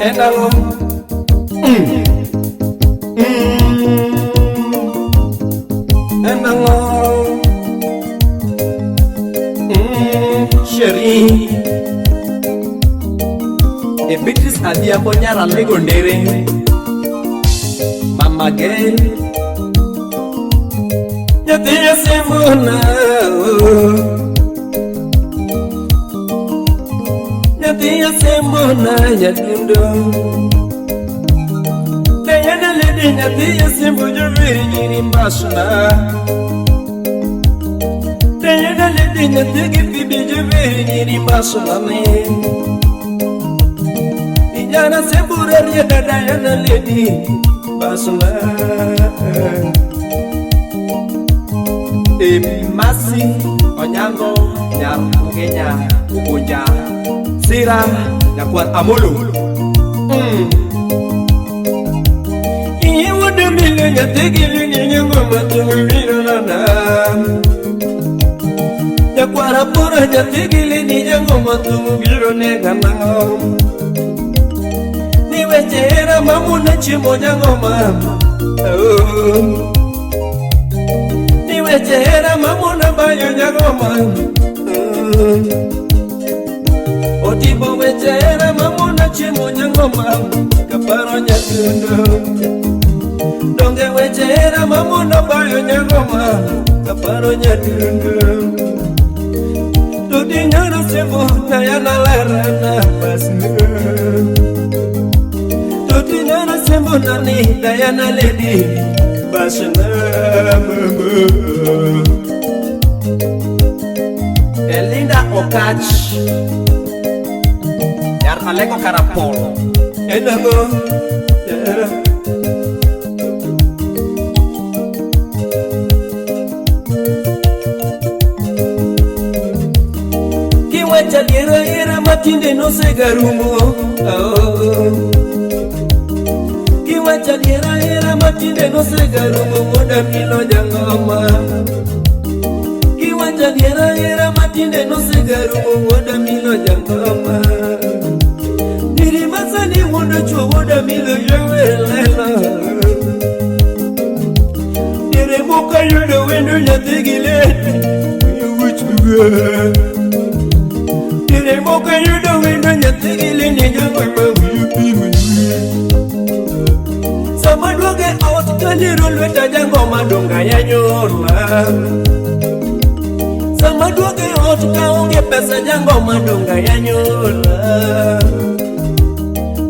En ang'o? En ang'o? Chérie. E Beatrice Adhiambo nyar Alego Ndere. Mama Gel. Nyathi Asimbona. Nyathi Asimbona nyadundo. Diana Lady nyathi Asimbo joweri nyiri mbasna. Diana Lady nyathi gi Phoebe joweri nyiri mbasna ne. Inyana sembura rieda Diana Lady mbasna. E Masi Onyango nyar Ugenya Ugunja Sira nyakwar Amolo. Iye wuod milo nyathi gi lingi ngoma biro nana. Nyakwar Aporo nyathi gi lingi ngoma biro nega nang'o. Ni weche hera mamuna chiemo nyang'oma. Oh. Ni weche hera mamuna bayo nyang'oma. Otibo weche hera mamuna chiemo nyang'oma. Kaparo nyadundo. Donge weche hera mamuna bayo nyang'oma. Kaparo nyadundo. Tudi nyoro sembo Diana lerana bas. Tudi nyoro sembo nani Diana Lady bas na mama. Elinda Okach nyar Alego Karapolo. En ang'o? Yeah. Kiwacho adiera hera matinde nosegarumo. Oh. Kiwacho adiera hera matinde nosegarumo wuoda milo jang'oma. Kiwacho adiera hera matinde nosegarumo wuoda milo jang'oma. Nyiri masani wuondo chuo wuoda milo jower lelo. Diere moko ayudo wendo nyathi gi lady wich buga. Diere moko ayudo wendo nyathi gi lady jang'oma wiyo pi manwie. Sama duoge ot kaliro lweta jang'oma donga yanyola. Sama duoge ot kaonge pesa jang'oma donga yanyola.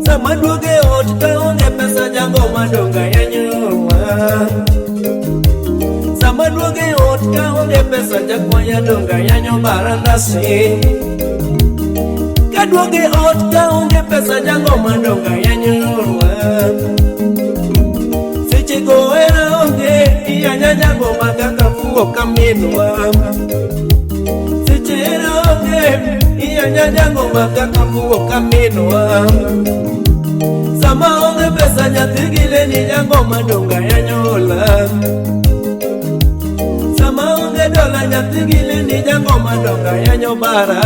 Sama duoge ot kaonge pesa jang'oma donga yanyola. Sama duoge ot kaonge pesa jakwaya donga yanyo barandasi. Kaduoge ot kaonge pesa jang'oma donga yanyola. Seche go hera onge iyanya jang'oma kaka fuwo kaminwa. Seche hera onge iyanya jang'oma kaka fuwo kaminwa. Sama onge pesa nyathi gi leni jang'oma donga yanyola. Sama onge dola nyathi gi leni jang'oma donga yanyo bara.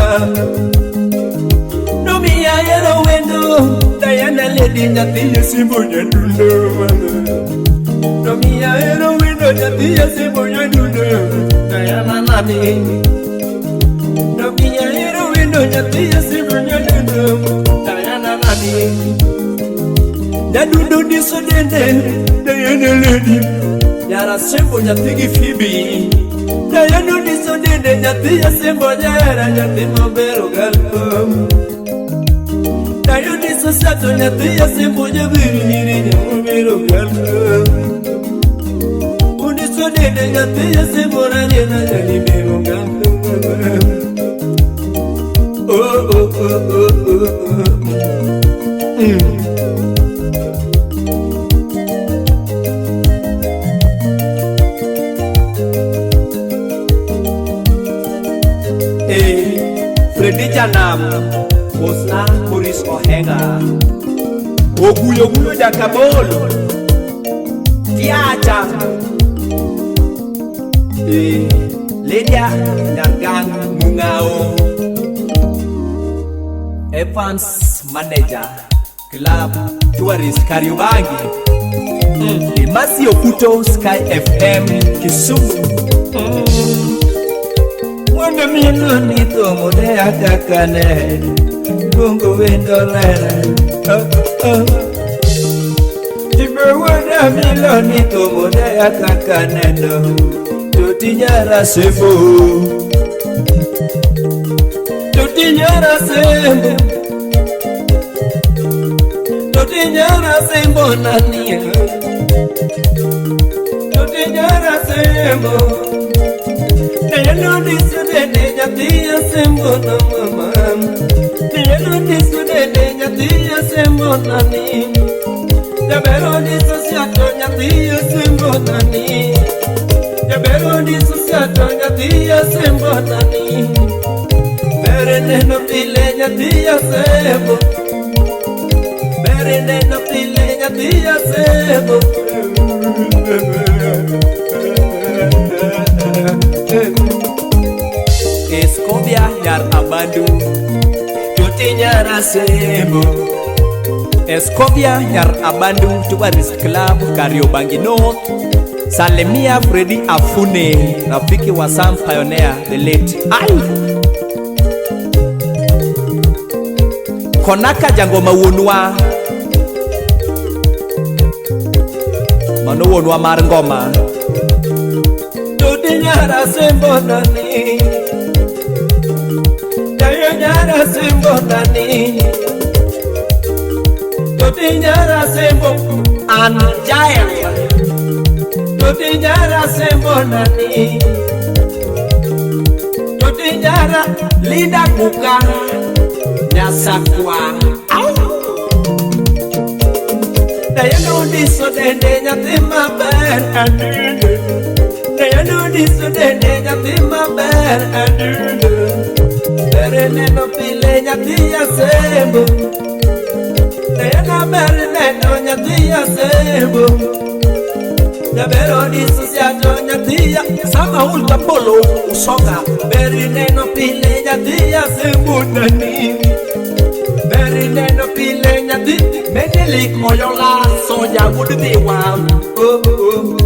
Nomiya ahero wendo Diana Lady nyathi Asimbo nyadundo. Nomiya ahero wendo nyathi Asimbo nyadundo Diana nani. Nomiya ahero wendo nyathi Asimbo nyadundo Diana nani. Nyadundo diso dende Diana Lady Nyar Asembo nyathi gi Phoebe. Diana diso dende nyathi Asembo jahera nyathi maber ogalo. Dayo diso sato nyathi Asembo jabiri nyiri nyamober ogalo. Udiso dende nyathi Asembo rariena nyani ber ogalo. Oh oh oh oh oh oh. Eh, Freddy Janam, Osna Maurice Ohenga. Oguyo guyo jakabolo. Tiacha. Eh, Lydia Nyangang Mungu. Ong'ao. Evans Manager Club Tourist Kariobangi. Emasi Okuto Sky FM Kisumu. Mondo mino ni thomo ne akakane Luongo wendo lera oh, oh. Tibe wuoda milo ni thomo ne akakaneno To tinyara sembo To tinyara sembo To tinyara sembo nani To tinyara sembo Neyano disudene nyathi asembo na mama Neyano disudene nyathi asembo nani Jabero disosiato nyathi asembo nani Jabero disosiato nyathi asembo nani Bere neno pile nyathi asembo Bere neno pile nyathi asembo Escobia Nyar Abandu. Tuti nyara sembo Escobia Nyar Abandu Tourist Club Kariobangi North. Salimia Freddy Afune, rafiki wa Sam Pioneer the late. Ai! Konaka Jangoma wuonwa. Mano wuonwa mar ngoma. Tuti nyara sembo nani Dayo nyara sembo nani Tuti nyara sembo An Jael. Tuti nyara sembo nani Tuti nyara Linda Kuka Nyasakwa. Au! Dayo nudiso dende nyathi maber adundo Dayo nudiso dende nyathi maber adundo Ber neno pile nyathi asembo Dayo na ber neno nyathi asembo Jaber odiso siato nyathi Sama ulta polo usonga. Ber neno pile nyathi asembo nani Ber neno pile nyathi Menelik Oyola Soja wuod Dhiwa. Oh oh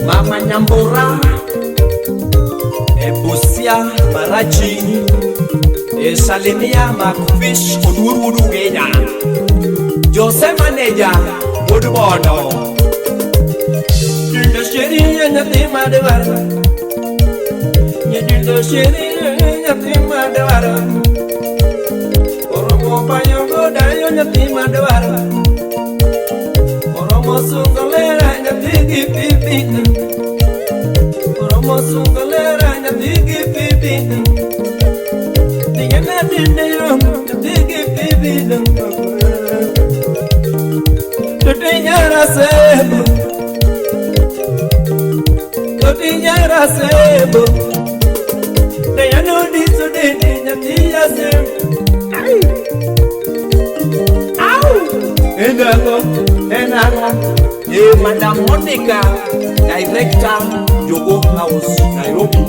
Mama Nyambura Ebusia Marachi Esalimia Macfish Oduor wuod Ugenya. Jose Manager wuod Bondo. Dundo sheria nyathi madwaro Nyadundo sheria nyathi madwaro Oromo payo godayo nyathi madwaro Oromo sungo lera nyathi gi pipi Oromo sungo lera nyathi gi pipi Tingena dinde yo nyathi gi pipi Tuti nyara sebo Tuti nyara sebo Dayano diso dende nyathi asembo Ai Au! Enango, enango Madam Monica, Director, Jogo House, Nairobi.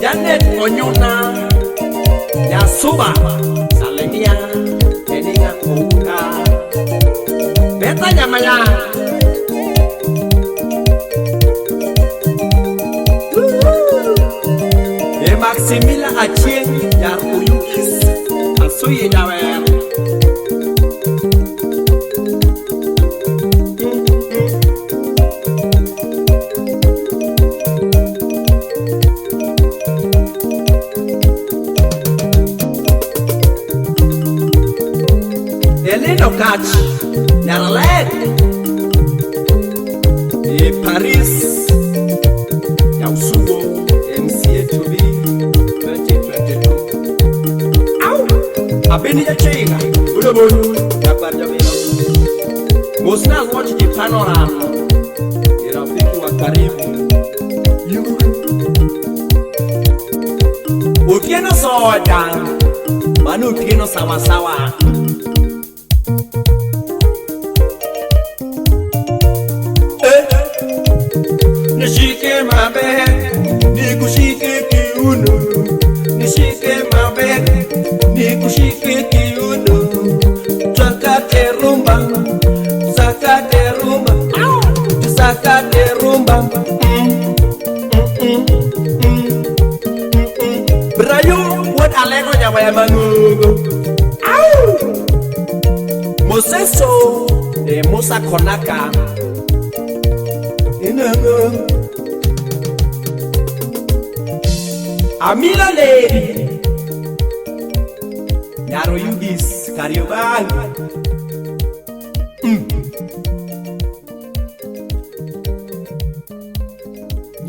Janet Onyuna, Nyasuba, Salimia, Eninga Ouka, Beta Nyamaya. E Maximila Achieng, Nyar Oyugis, Asuye Nyawer. Elena Okach, Nyarlet, e Paris, Nyausugo, MCA to be 2022. Au! Abeni Jachinga, Ulobonu, Jabar Jabino. Mosna watch the panorama. Ni rafiki wa karibu. Otieno Soja, Manu Otieno sawasawa. Nishike maber, Nikushike kiuno, nishike maber, nikushike kiuno. Sakate rumba, sakate rumba, sakate rumba. Brayo wuod Alego nyawaya mang'ongo. Au! Moseso e Musa Konaka. Inango. Amila Lady. Nyaro Yugis Kariobangi.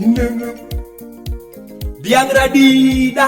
Inango. Dhiang' radida.